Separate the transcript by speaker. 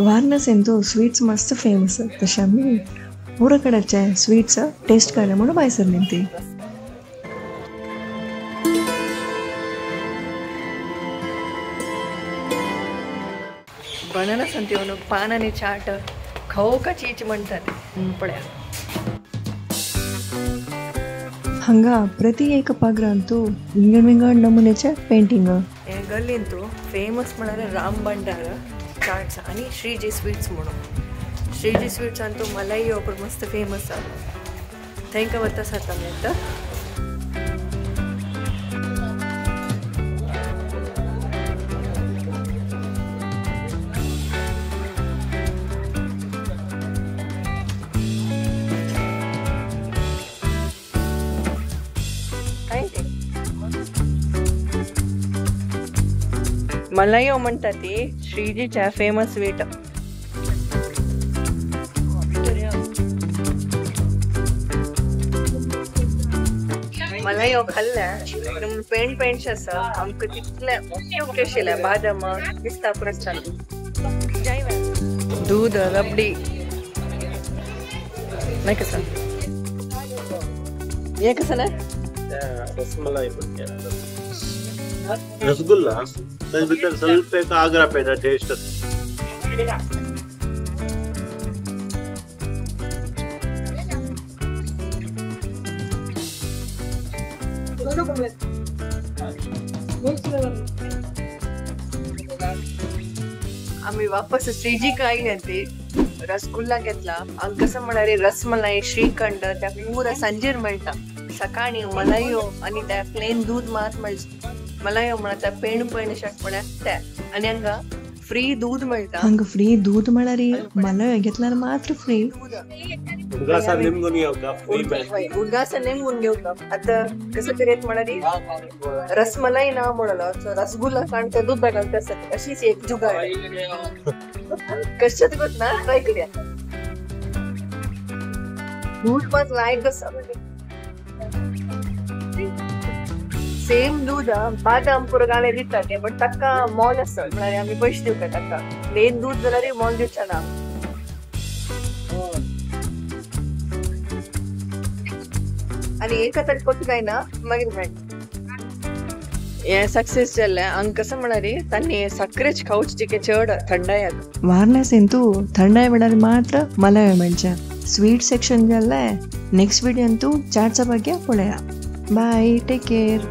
Speaker 1: वाराणसींतू sweets मस्त famous तशें आमी पुरा कडेचे स्वीट्स टेस्ट करया म्हणून भायर सरली ती.
Speaker 2: बनारस अंत पान आनी चाट खाओ का चीज म्हणतात पळया.
Speaker 1: हांगा प्रति एक पाग्रांतू विंगड विंगड नमुन्याचे पेंटिंग.
Speaker 2: हे गल्लींतू फेमस म्हळ्यार राम भंडार चाट्स आनी श्रीजी स्वीट्स म्हणून. श्रीजी स्वीट्स अंतू मलाई ओपर मस्त फेमस आसा, थंयका वता सात आमी आतां. मलायो म्हणटा ती श्रीजीच्या फेमस स्वीट. मलायो खाल्ल्या पेंट पेंट आसा आमकां तितले ओके ओके आशिल्ले. बादाम पिस्ता पुरस चालू दूध रबडी नाही कसं हे कसं ना
Speaker 3: रसमलाई रसगुल्ला भितर ಸ್ವಲ್ಪ एक आग्रा पेडा टेस्ट.
Speaker 2: आम्ही वापस श्रीजी काय ती रसगुल्ला घेतला. हांगा कसं म्हळ्यार रसमलाई श्रीखंड त्या पुरा सांजेर मेळटा. सकाळी मलायो आनी त्या प्लेन दूध मात मेळटा. मलायो म्हणा त्या पेण पेण शाक म्हळ्यार त्या आनी हांगा फ्री दूध मेळटा.
Speaker 1: हांगा फ्री दूध म्हळ्यार मलायो घेतल्यार मात्र फ्री.
Speaker 2: उडगासा निमगून घेवका. आता कसं तरी म्हळ्यार रसमलाई ना म्हणलो रसगुल्ला काडटा दूध घालता अशीच एक जुगाड कशें तुका ना ट्राय करूया. दूध मात लायक आसा. सेम दूध बादाम पुरो घालून दिता ते बट ताका मोल आसा म्हळ्यार आमी पयशे दिवका ताका. प्लेन दूध जाल्यार मोल दिवचें ना. आनी एक तरी कोत काय ना मागीर मेळटा. हे सक्सेस जाल्लें हांगा कसं म्हळ्यार तांणी साकरेच खावची जिके चड थंडाय.
Speaker 1: वाराणसींतू थंडाय वेळार मात्र मलायो मेळचे. स्वीट सेक्शन जाल्लें. नेक्स्ट व्हिडियोंतू चाटचा ಬಗ್ಗೆ पळया. Bye, take care.